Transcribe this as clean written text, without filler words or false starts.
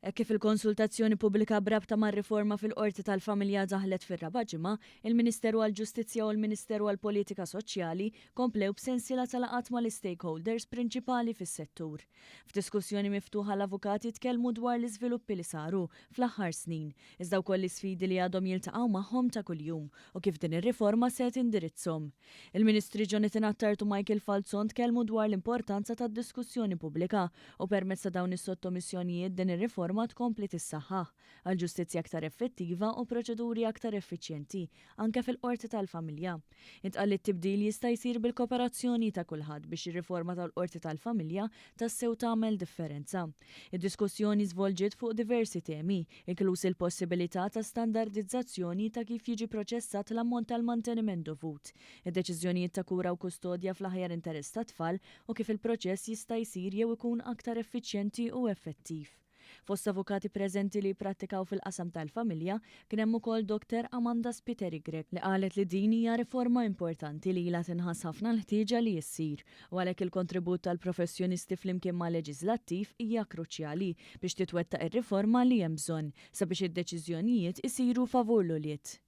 Hekk kif il-konsultazzjoni pubblika b'rabta mar-riforma fil-Qorti tal-Familja daħlet fir-raba' ġimgħa, il-Ministeru għall-Ġustizzja u l-Ministeru għall-Politika Soċjali komplew b'sensiela ta' laqgħat mal-istakeholders prinċipali fis-settur. F'diskussjoni miftuħa l-avukati tkellmu dwar l-iżviluppi li saru fl-aħħar snin, iżda wkoll l-isfidi li għadhom jiltaqgħu magħhom ta' kuljum u kif din ir-riforma se tindirizzhom. Il-Ministri Jonathan Attard u Michael Falzon tkellmu dwar l-importanza tad-diskussjoni pubblika u permezz ta' dawn is-sottomissjonijiet din ir-riforma tkompli tissaħħaħ għal ġustizzja aktar effettiva u proċeduri aktar effiċjenti anke fil-Qorti tal-Familja. Intqal li t-tibdil jista' jsir bil-koperazzjoni ta' kulħadd biex ir-riforma tal-Qorti tal-Familja tassew tagħmel differenza. Id-diskussjoni żvolġiet fuq diversi temi, inkluż il-possibilità ta' standardizzazzjoni ta' kif jiġi proċessat l-ammont tal-manteniment dovut, id-deċiżjonijiet ta' kura u kustodja fl-aħjar interess tat-tfal u kif il-proċess jista' jsir jew ikun aktar effiċjenti u effettiv. Fost avukati preżenti li jipprattikaw fil-qasam tal-familja kien hemm ukoll Dr Amanda Spiteri Grech li qalet li din hija riforma importanti li ilha tinħass ħafna l-ħtieġa li ssir u għalhekk il-kontribut tal-professjonisti flimkien mal-leġiżlattiv hija kruċjali biex titwettaq ir-riforma li hemm bżonn sabiex id-deċiżjonijiet isiru favur l-ulied.